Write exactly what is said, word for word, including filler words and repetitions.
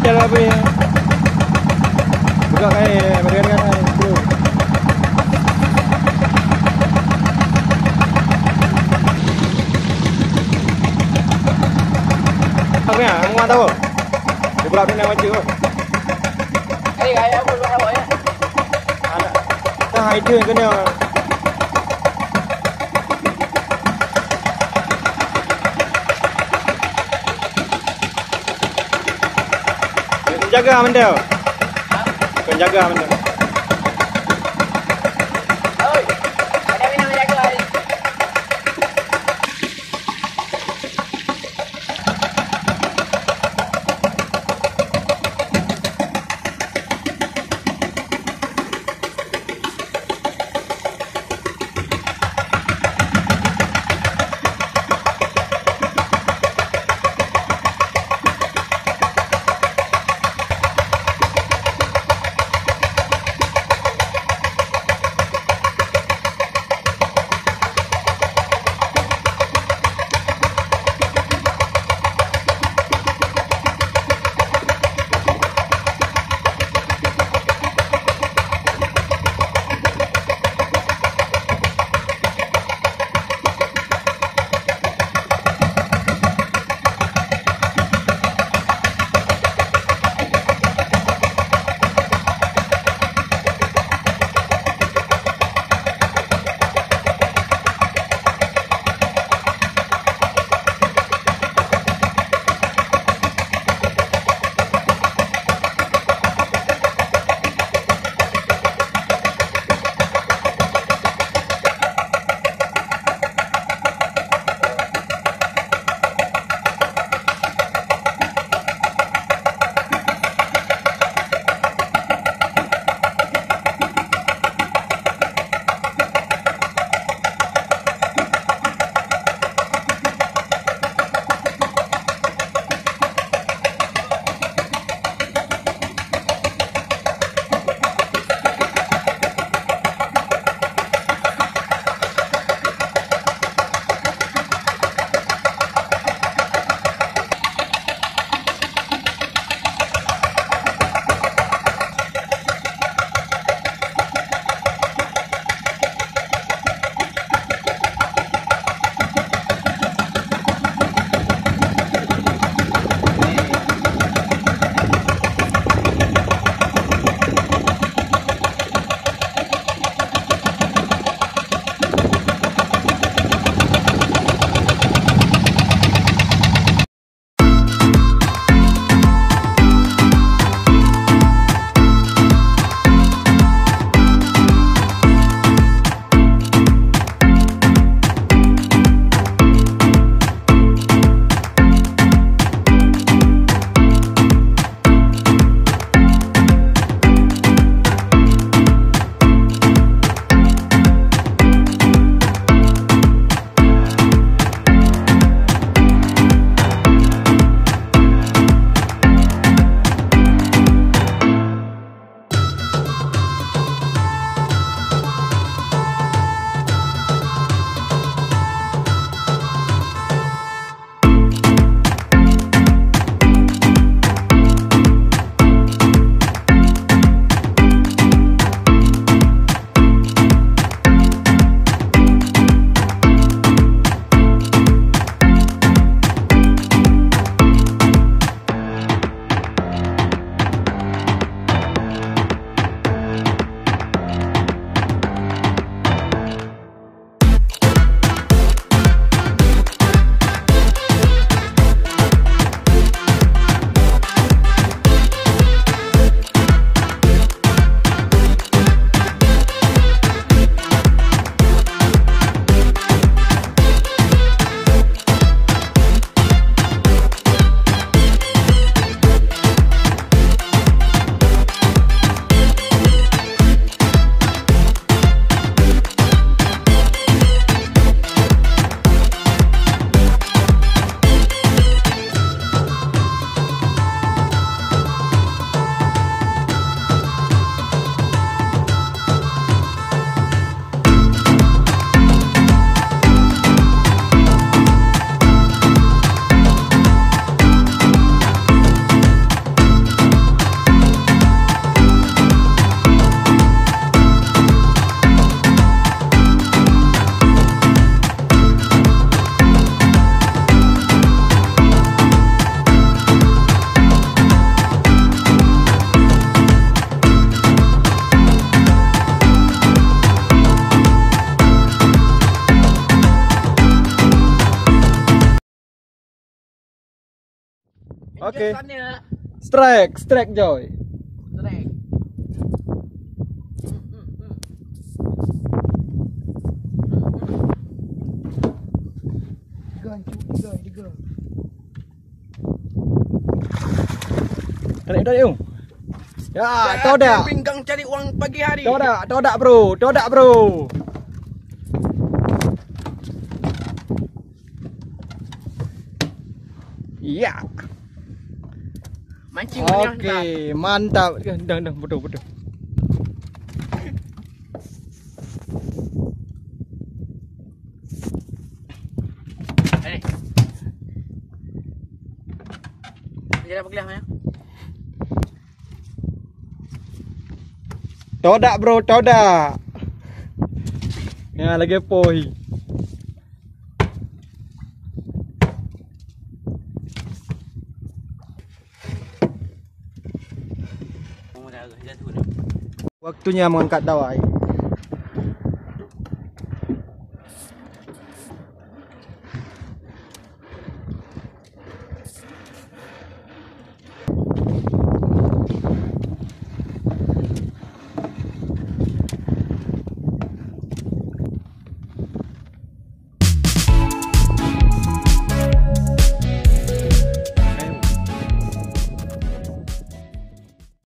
Jalan apa ya? Buka kai, berikan kai, bro. Apa ya? Kamu nggak tahu? Beberapa yang macam tu. Eh, kayak apa lu tahu ya? Anak, dah itu yang kena. Jaga benda. Kau jaga benda. Oke. Strike, strike, Joy. Strike. Tiga, tiga, tiga. Tarik, tarik, Ung. Ya, todak. Pinggang cari uang pagi hari. Todak, todak, bro. Todak, bro. Ya. Mancing. Oke, mantap. Dah, dah, betul, betul. Jalan pergelah, ya. Todak, bro, todak. Ya, lagi poi. Waktunya mengangkat dawai.